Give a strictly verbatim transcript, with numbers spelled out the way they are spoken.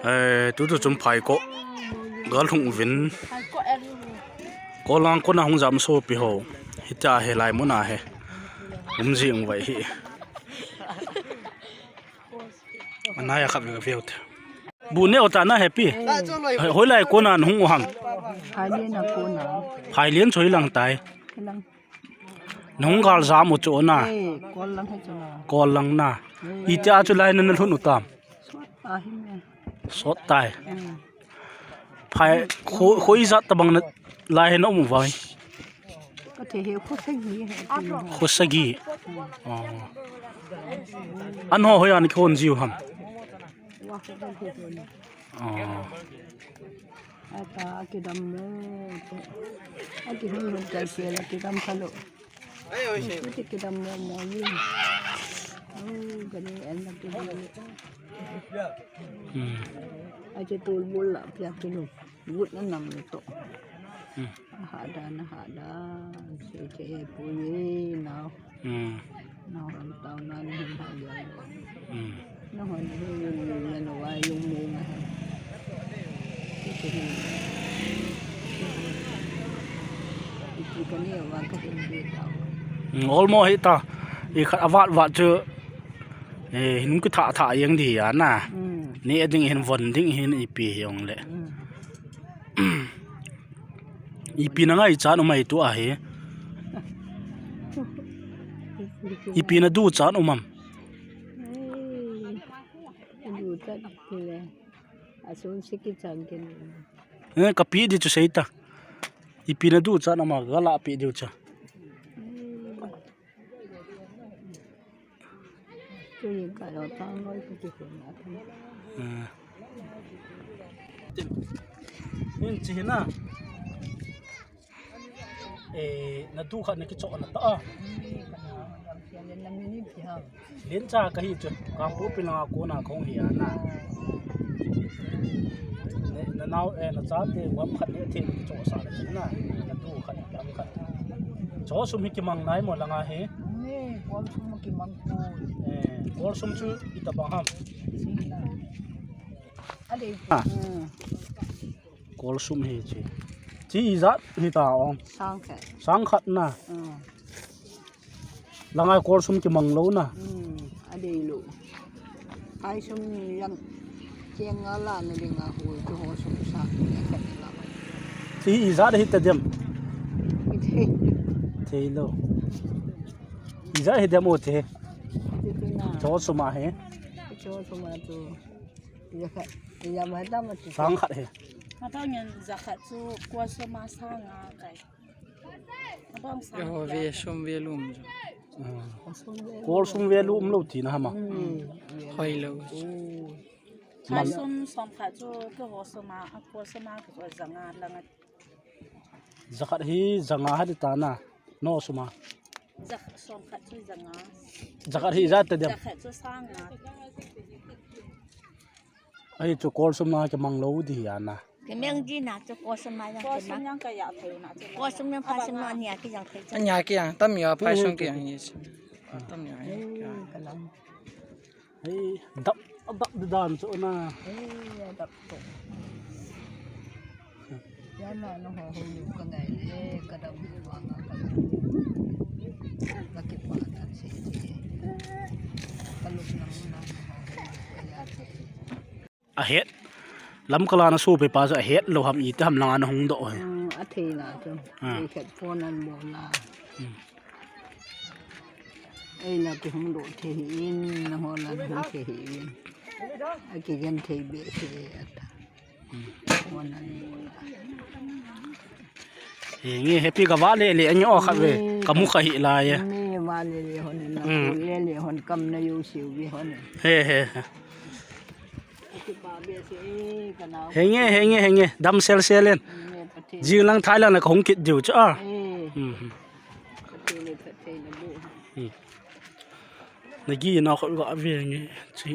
Eh, tutu chun phaikot. Gal hung uvin. Kol lang kona hung jam sopi ho. Hitia hilai muna hi. Um jing vai hi. Anai a khat ve ve te. Bu ne ota na happy. Hoilai kona hung u ham. Phailian a kona. Phailian choi lang tai. Lang. Nung gal jam u chu na. Eh, kol lang hi chu na. Kol lang na. Eh. Itia chu lai na na lhun u tam. Sot ahi me. Sot tai. Hmm. Phai khu, khu ijat tabang na lai na um vai. Ka the he khu sagi he. Khu sagi. Oh. An ho hoi an khon jiu ham. Wa khu khu khu. Oh. Ata, akidam mo. Akihung hung kai sel, akidam kalo. Kuti kidam mo mo ni. Oh, gani en na kidam. Hmm. Aje tul bul la pia kilo. Gut na nam to. Hmm. Hada na hada. Se ke pu ye na. Hmm. Na hon tau na ni ha ya. Hmm. Na hon ni ni ni na wa yung ni na ha. Iti ka ni wa ka hin de tau. Hmm, almost hi ta. I khat avat vat chu. Eh, hin ki tha tha yang di ya na. Hmm. Ni ading hin von ding hin ipi yong le. Hmm. Ipi na ngai chan umai tu ahi. Ipi na du chan umam. Ei, du chan kile. Asun siki chan kin. Eh, kapi di chu sei ta. Ipi na du chan ama gala pi di chu. Ei. Chu yin ka lo tang loi ka ti ko na ta. Ah. Tin. Yin chi na. Eh, na du khat na kicho na ta. Len cha ka hi chu. Kang pu pi na ko na kong hi a na. Ne, na nau, eh, na cha te wam khat ne the kicho sa na na. Na du khat, wam khat. Cho sum hi kimang nai mo langa hi. Ni, kol sum kimang ko. Eh, kol sum chu ita bang ham. Adei. Ah. Hmm. Kol sum hi chi. Chi ijat hi ta ong. Sang khat. Sang khat na. Hmm. Langa kol sum kimang lo na. Hmm. Adei lo. Kai sum yang. Kiang nga la na ding a hu chu ho sum sa. Chi ijat hi ta dem. Thei lo. Ijat hi dem o te. Cho sum a he. Cho sum a tu. Jakhat. Jakhat. Sang khat he. Adang ngen jakhat chu kol sum a sang nga kai. Adang sang. Yo ve sum ve lum. Ah. Kol sum ve lum lo ti na hama. Hmm. Hoi lo. Kai sum som khat chu kol sum a, kol sum a chu janga langa. Jakhat hi janga ha di ta na. No sum a. Jakhat som khat chu janga. Jakhat hi ijat ta dem. Jakhat chu sang nga. Ahi chu kol sum a kimang lo di ya na. Kimang di na chu kol sum a yang. Kol sum yang ka ya thei na chu. Kol sum yang phai sum a nia ki yang thei chu. Ania ki yang, tam ya phai sum ki yang hi. Tam ya. Ka lang. Hei, dap, dap di dan chu na. Hei, dap chu. Ya na no ho ho yu ka ngai le, ka dam wa nga ka. Ka ki pa ta se se. Ka luk na na. A het. Lamkal a na sopi pa chu a het lo ham iti ham langa na hung doh he. Hmm, a thei na chu. Ah. Thei khat phone an bol na. Hmm. Ei na ki hung doh thei hi in, na ho na hung thei hi in. A kigen thei be thei ata. Hmm. Phone an bol na. Henge, happy ka va le le, anyo kha ve. Ni. Ka mu kha hi la ye. Ni va le le hon na, hmm, ku le le hon kam na yu siu vi hon. He, he, he. Henge, henge, henge. Dam sel sel in. Jing lang Thailand la ka hung kit diu chu a. Hmm, hmm. Hmm. Na gi na khol ga ve nge chi.